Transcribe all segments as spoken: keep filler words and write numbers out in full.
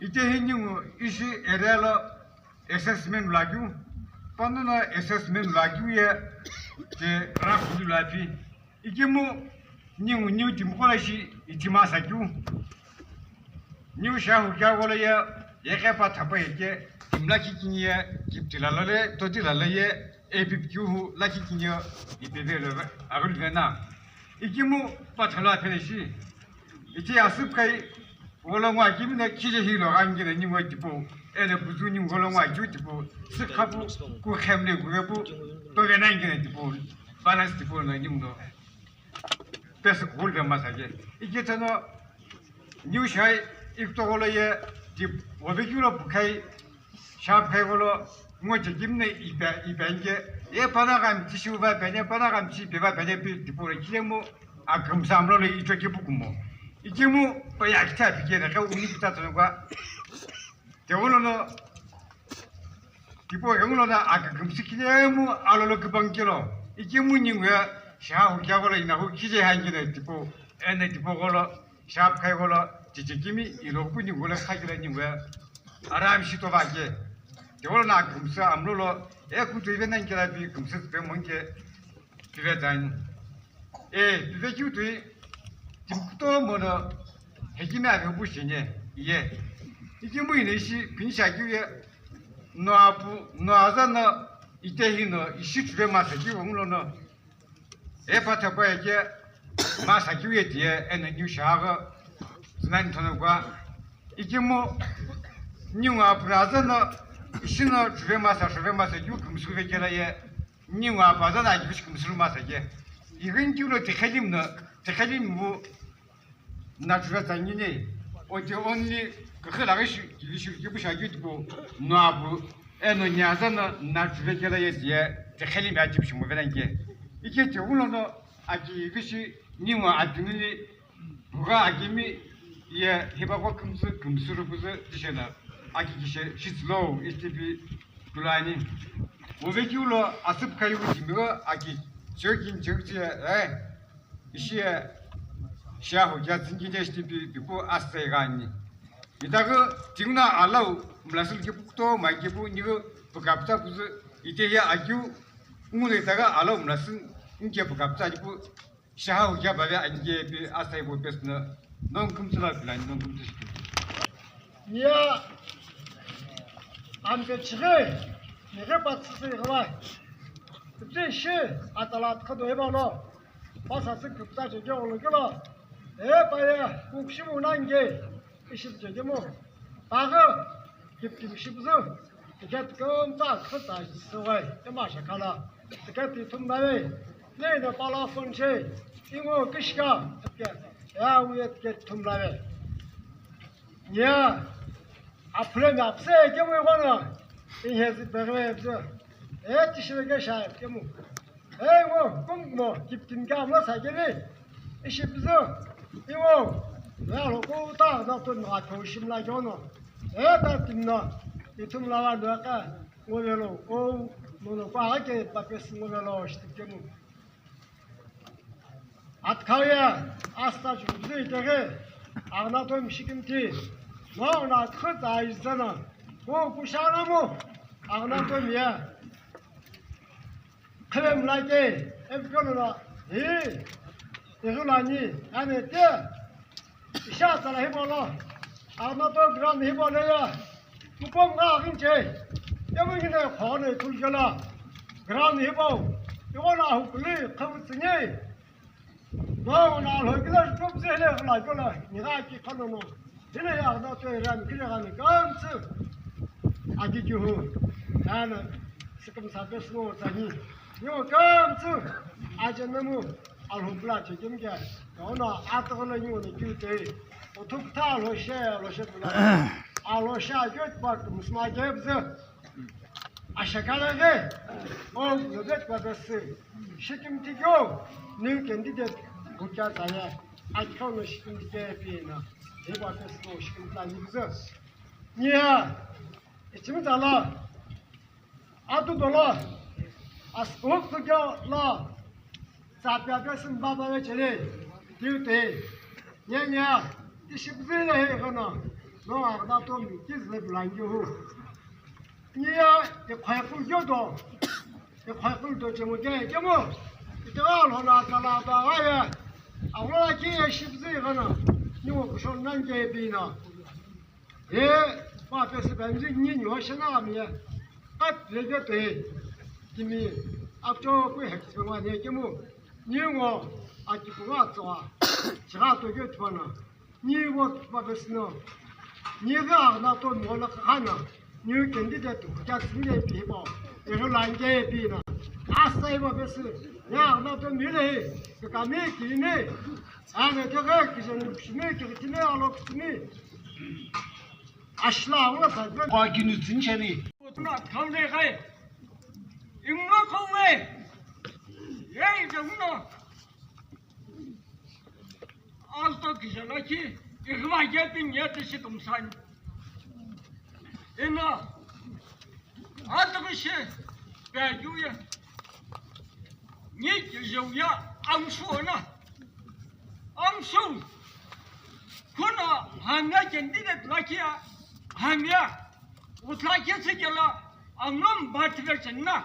Itehi ningu ishi area lo assessment lo akeu, panongu assessment lo akeu ye, ti rakhuli lo aphi. Ikemu ningu niu timiqo lo ishi itimasa keu. Niu shahu kea gholo ye, yeghi pa thapa heke, timi lakhi kini ye, kipti lalo le, toti lalo ye, epipi keu hu lakhi kini ye, ipeve lo aghulu vena. Ikemu pa thalo aphele shi. Iti asüpkhai gholo ngo akimi na khije hilo ghangi na ningu tipau. Ene buzu ningu gholo ngo akeu tipau. Sükhapu ku khemle kuvepu. Tove nangi na tipau. Balance tipau na ningu no. Pesi kuhulve masa ke. Ikitano niu shai ikto gholo ye tip wovekeu lo pukhai. Shapkhai gholo ngo chekimne ipa, ipa inke, e pana ghamchi shuva pene, pana ghamchi peva pene pi tipura kilemu, akümsa amlo le icho kipu kumo. Ikemu pa ya kitha pike na ka uni kita tonokwa. Te gholo no, tipo gholo na akümsi kilemu, alolo kibang kilo. Ikemu ningu ya, shahu kya gholo ina hu kije hangine tipo, ene tipo gholo. Shapkhai gholo chichikimi ilo kuni gholo khakila ningu aram shi tova ke. Te gholo na kümsa amlo lo e kutu ive nangila pi kümsa pe monke pive zan. E pive kiu tui timkuto mono hekimi ave bu shinye ye. Ikimu ine ishi pinisha kiu ye. No apu no aza no itehi no ishi chuve masa kiu ngolo no. E pa thapa ye ke masa kiu ye tiye eno niu shaga zinani tonokwa. Ikemu ningu apuraza no ishi no chuve masa chuve masa kiu kümsüve kela ye ningu apaza na kiu kümsü masa ke. Ighin kiu lo tikhelim no tikhelim bu Natural tsanyine, oti only kakhe laghi shi, kivi shi, kipu shi akeu tipau, no apu, eno nyaza no natural kela ye tiye, tekheli mi atipu shi movelanke. Ike te ulo no, aki ivi shi, ningu atingili, buga akimi, ye, hiba kwa kümsü, kümsü rupuzu, tishena, aki kishe, shitslo, istipi, tulani. Ove kiulo, asüp kayu timigo, aki, chirkin, chirkin, eh, Ishi shahu kya tsingi de shtipi pipu asai gani. Itaga tingna alau mlasul kipu kuto mai kipu nigu pukapta puzu ite ya akyu ngune itaga alau mlasul inke pukapta kipu shahu kya bave anke pi asai bo pesna non kumtsula pilani non kumtsi. Nia ampe chighi nighi patsisi ghava. Tibzi ishi atala atkhado heba lo. Pasasi kupta chekhe gholo kelo. E paye kukshimu nange. Ishi chekhe mu. Paghi kipkim shibuzu. Ticket kumta khata sowai. Ema shakala. Ticket ithum nai. Nei na pala phone che. Ingo kishka. Ticket. Ya uye ticket ithum nai. Nia, aphulemi apse kemu ighono, inhezi peghe pse, e tishire ke sha kemu. E ngo, kum mo, kiptin ka mo sa kemi, ishi pse, ingo, ya lo ko ta na to na ko shimla jono, e ta tinna, ithum la wa ka, ngo velo, ko, mo lo kwa ke, pa pes ngo velo, shti kemu. Atkhauye asta chukubzü itaghi, Aghunato mishikimthi, no na khüta izana, ku kushanamu, Aghunato miya. Khilem lake, evkolo na, hi, izulani, ane te, isha tsala hibolo, Aghunato ground hibolo ya, kupom nga aghinche, yamungine khone tulgela, ground hibo, iwona hukuli, khawutsinge, Ngo na lo kila top se le la ko la ni ga ki khano no. Hile ya na to ran kile ga ni kamtsu. Agi ki hu. Ana sikum sa pe sno ta ni. Yo kamtsu. Aje namu. Alhum pla che kim ke. Yo na atagala yo ni ki te. O thup ta lo she lo she pla. Alo sha jot pa kum sma ke bze. Ashakalaghe, o Nobet Babesi, Shikimtigyo, new candidate, Bukya Taye, Akhano Shikimtigye Pina, Eba Testo Shikimtla Nibza. Nia, Ichimtala, Atu Dola, Aspuk Tugyo La, Sapya Besim Baba Chele, Tute, Nia Nia, Ishibzile Hegana, Aghüna tomi kizüle pülangi hu. Niye ikhwaiqu yodo. Ikhwaiqu do chemu ke chemu. Itagha lhona kala ba ghaye. Aghüna ki ye shipüzü ghana. Niwo kushon nan ke pina. E, pa pesi bemzi ni ni hoshana amiye. Kat lege pe. Kimi. Apcho ku hek sema ne chemu. Niwo. Aki kuwa tsoa. Chiga to ge twana. Ni wo pa pesino. Ni ga na to mo la khana. Ni candidate ku ja sinde pi bo. E ro lan je pi na. Asai wo pesi. Ya na to mi le. Ka mi ki ni. Ane to ga ki jan ku mi ki ki ni alo ki ni. Ashla wo sa ga. Kwa ki ni tin chani. Na kan le gai. Imma ko le. Ye ja uno. Alto kizala ki, ighiva yepi nyeti shitumsani. Ina, alto kishi, pejuya. Ni kijuya, amshuana. Amshu. Kuna hamya kendine tlakia, hamya. Utlakia sikela, amlam batire chenna.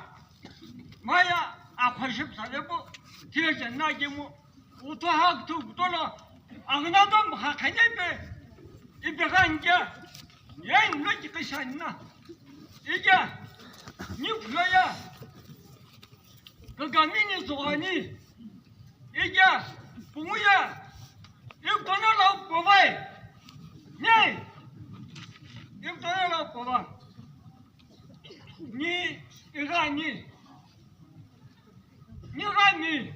Maya, akhwaship salebu, tire chenna gemu. Utu hak tu kutola, agna dom ha khanyepe, ibegan ke, yen lo ki kishanna. Ija, ni ploya, kagami ni zogani, ija, punguya, ibtona la povai, ne, ibtona la pova, ni, igani, ni gani,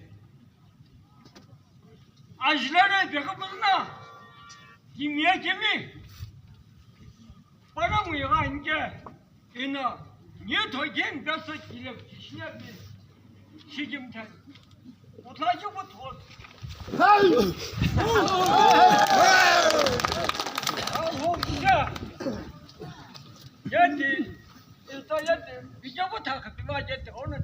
Ajulare pekapuzna, kimia kimi, pana muiga inke, ina, ni thokin pesa kile kishne bi, shikim than. Utla ki bu thot. Hey! Aho kija. Yati, ita yati, bija bu thaka piva yati, ona.